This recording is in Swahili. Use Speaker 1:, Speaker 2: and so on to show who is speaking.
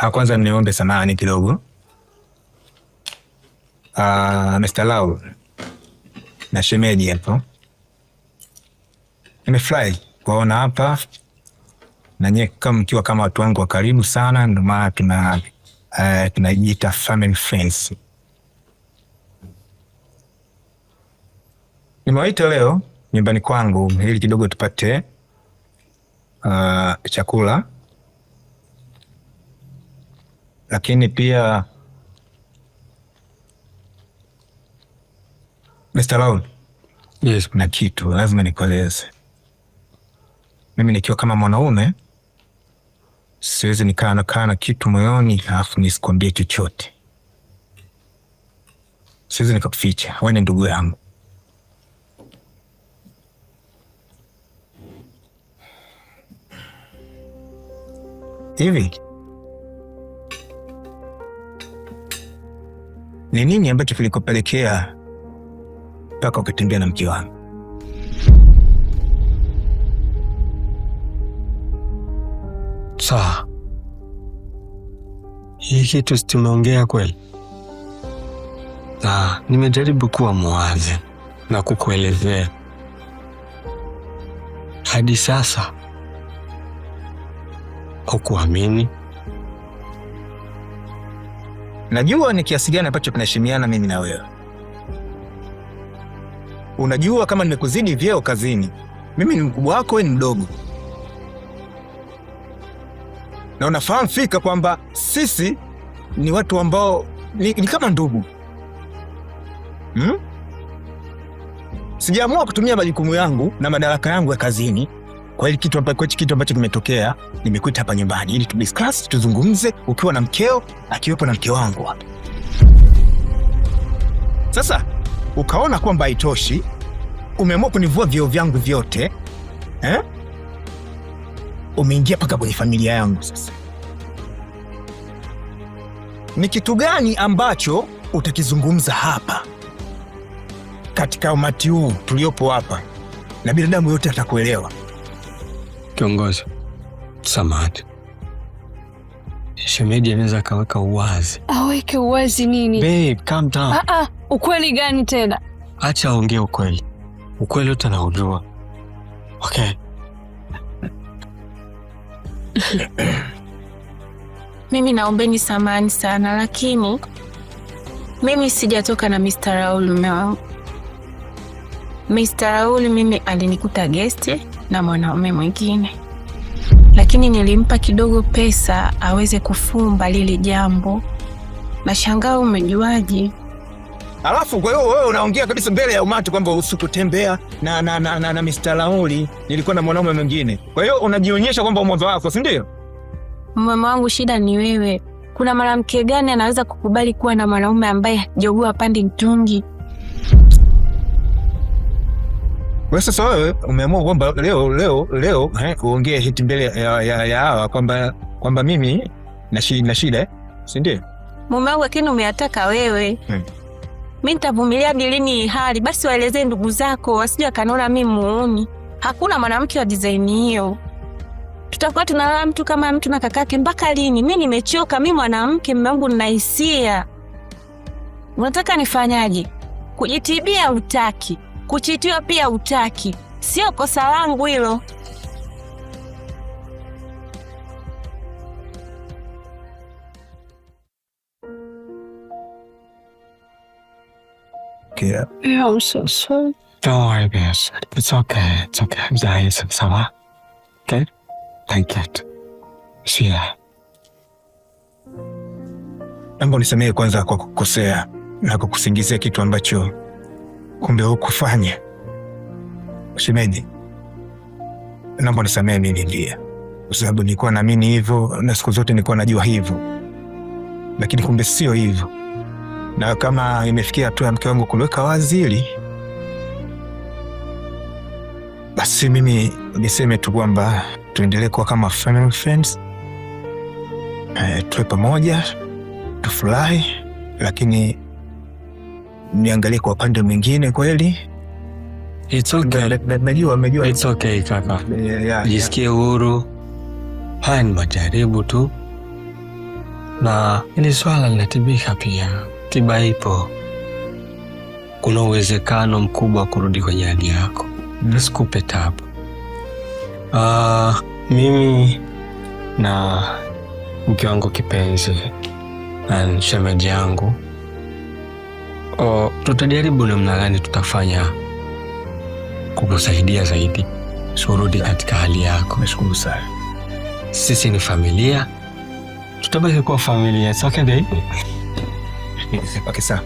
Speaker 1: Kwanza niombe samahani kidogo. Mr. Lau na shemeji hapo, nimefurahi kuwaona hapa na nyie kama mkiwa kama watu wangu wa karibu sana, ndio maana tunajiita family friends. Nimewaita leo nyumbani kwangu ili kidogo tupate chakula, lakini pia Mr. Raul,
Speaker 2: Yes.
Speaker 1: kuna kitu lazima nikueleze. Mimi nikiwa kama mwanaume siwezi nikaa nakaa na kitu moyoni alafu nisikwambie chochote. Siwezi nikakuficha, wewe ni ndugu yangu. Hivi ni nini ambacho kilikupelekea mpaka ukatembea na mke wangu?
Speaker 2: Sawa, hii kitu si tumeongea kweli? Na nimejaribu kuwa muwazi na kukuelezea hadi sasa hukuamini.
Speaker 1: Najua ni kiasi gani ambacho tunaheshimiana mimi na wewe. Unajua kama nimekuzidi vyeo kazini, mimi ni mkubwa wako, wewe ni mdogo, na unafahamu fika kwamba sisi ni watu ambao ni kama ndugu. Sijaamua kutumia majukumu yangu na madaraka yangu ya kazini kwa hili kitu ambacho, kitu ambacho kimetokea. Nimekuita hapa nyumbani ili tudiscuss, tuzungumze, ukiwa na mkeo, akiwepo na mke wangu hapa. Sasa ukaona kwamba haitoshi, umeamua kunivua vyeo vyangu vyote, eh? Umeingia mpaka kwenye familia yangu. Sasa ni kitu gani ambacho utakizungumza hapa katika umati huu tuliopo hapa, na binadamu yote atakuelewa?
Speaker 2: Kiongozi, samahani, shemeji anaweza akaweka uwazi.
Speaker 3: Aweke uwazi nini?
Speaker 2: Babe, calm down.
Speaker 3: Ukweli gani tena?
Speaker 2: Acha aongee ukweli, ukweli wote anaujua. Okay.
Speaker 4: Mimi naombeni samahani sana, lakini mimi sijatoka na Mr. Raul mume wangu. Mr. Raul mimi alinikuta gesti na mwanaume mwingine, lakini nilimpa kidogo pesa aweze kufumba lile jambo. Nashangaa umejuaje?
Speaker 1: Alafu kwa hiyo wewe unaongea kabisa mbele ya umati kwamba usikutembea na Mr. Raul, nilikuwa na mwanaume mwingine. Kwa hiyo unajionyesha kwamba umoja wako, si ndio?
Speaker 4: Mume wangu, shida ni wewe. Kuna mwanamke gani anaweza kukubali kuwa na mwanaume ambaye jogoo hapandi mtungi?
Speaker 1: Wewe sasa wewe umeamua kwamba leo uongee hiti mbele ya hawa kwamba mimi na shida, si ndio?
Speaker 4: Mume wangu, lakini umeyataka wewe. Mimi nitavumilia hadi lini hali? Basi waelezee ndugu zako wasije wakaniona mimi muuni. Hakuna mwanamke wa design hiyo. Tutakuwa tunalala mtu kama mtu na kakake mpaka lini? Mimi nimechoka, mimi mwanamke, mume wangu nina hisia. Unataka nifanyaje? Kujitibia hutaki, kuchitiwa pia hutaki. Sio kosa langu hilo.
Speaker 1: Yeah.
Speaker 3: Yeah, I'm so sorry.
Speaker 2: Don't worry, babe. It's okay. It's okay. Sawa. Okay? Thank you. See ya.
Speaker 1: Naomba unisamehe kwanza kwa kukosea na kukusingizia kitu ambacho kumbe hukufanya. Shemeji, naomba unisamehe mimi pia, kwa sababu nilikuwa naamini hivyo na siku zote nilikuwa najua hivyo, lakini kumbe sio hivyo. Na kama imefikia hatua ya mke wangu kuliweka wazi hili, basi mimi niseme tu kwamba tuendelee kuwa kama family friends, tuwe pamoja, tufurahi, lakini niangalie kwa upande mwingine kweli.
Speaker 2: It's okay.
Speaker 1: Najua.
Speaker 2: It's okay kaka.
Speaker 1: Yeah.
Speaker 2: Jisikie huru. Haya ni majaribu tu. Na hili swala linatibika pia, tiba ipo. Kuna uwezekano mkubwa wa kurudi kwenye hali yako. Nisikupe tabu. Mimi na mke wangu kipenzi na shemeji yangu tutajaribu namna gani tutafanya kukusaidia zaidi urudi katika hali yako.
Speaker 1: Nashukuru sana.
Speaker 2: Sisi ni familia, tutabaki kuwa familia. It's okay, baby.
Speaker 1: Okay, sawa.